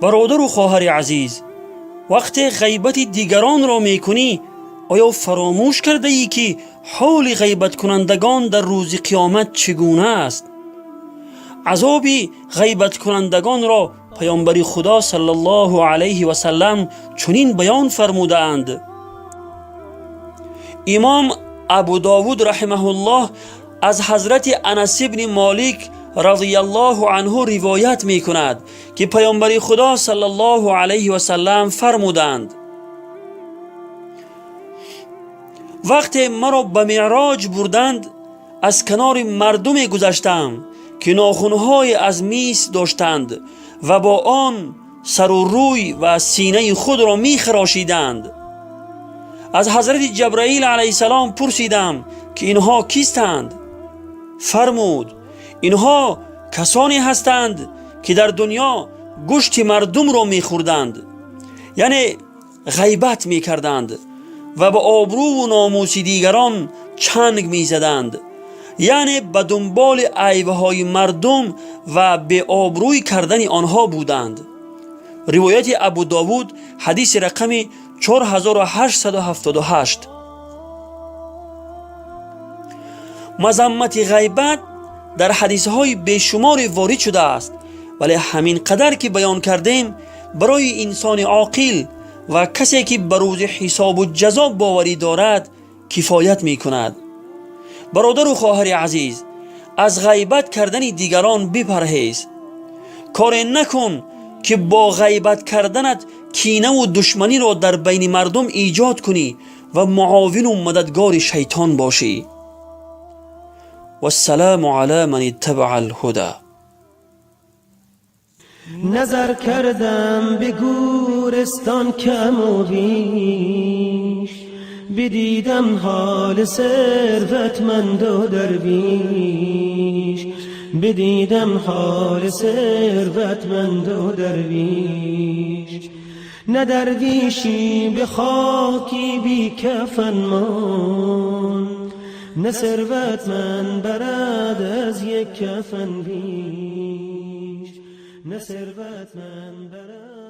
Бародару хоҳари азиз, вақте ғайбати дигаронро мекунӣ, оё фаромӯш кардаӣ, ки ҳоли ғайбаткунандагон дар рӯзи қиёмат чӣ гуна аст? Азоби ғайбаткунандагонро паёмбари Худо саллаллоҳу алайҳи васаллам чунин баён фармудаанд. Имом Абу Довуд раҳимаҳуллоҳ аз ҳазрати Анас ибни Молик разияллоҳу анҳу ривоят мекунад, ки паёмбари Худо саллаллоҳу алайҳи васаллам фармуданд: вақте маро ба меъроҷ бурданд, аз канори мардуме гузаштам, ки нохунҳое аз мис доштанд ва бо он сару рӯй ва синаи худро мехарошиданд. Аз ҳазрати Ҷабраил алайҳиссалом пурсидам, ки инҳо кистанд? Фармуд: инҳо касоне ҳастанд, ки дар дунё гӯшти мардумро мехӯрданд, яъне ғайбат мекарданд ва ба обрӯву номуси дигарон чанг мезаданд, яъне ба дунболи айбҳои мардум ва беобрӯй кардани онҳо буданд. Ривояти Абу Довуд, ҳадиси рақами 4878. Мазаммати ғайбат дар ҳадисҳои бешуморе ворид шудааст, вале ҳамин қадар ки баён кардем, барои инсони оқил ва касе ки ба рӯзи ҳисобу ҷазо боварӣ дорад, кифоят мекунад. Бародару хоҳари азиз, аз ғайбат кардани дигарон бипарҳез. Коре накун, ки бо ғайбат карданат кинаву душманиро дар байни мардум эҷод кунӣ ва муовину мададгори шайтон бошӣ. Вассалому ала ман иттабаа алҳуда. Назар кардам ба гӯристон каму беш, бидидам ҳоли сарватманду дарвеш, бидидам ҳоли сарватманду дарвеш. На дарвешӣ ба хоки бекафан монд, на сарватманд барад аз як кафан беш, на сарватманд барад.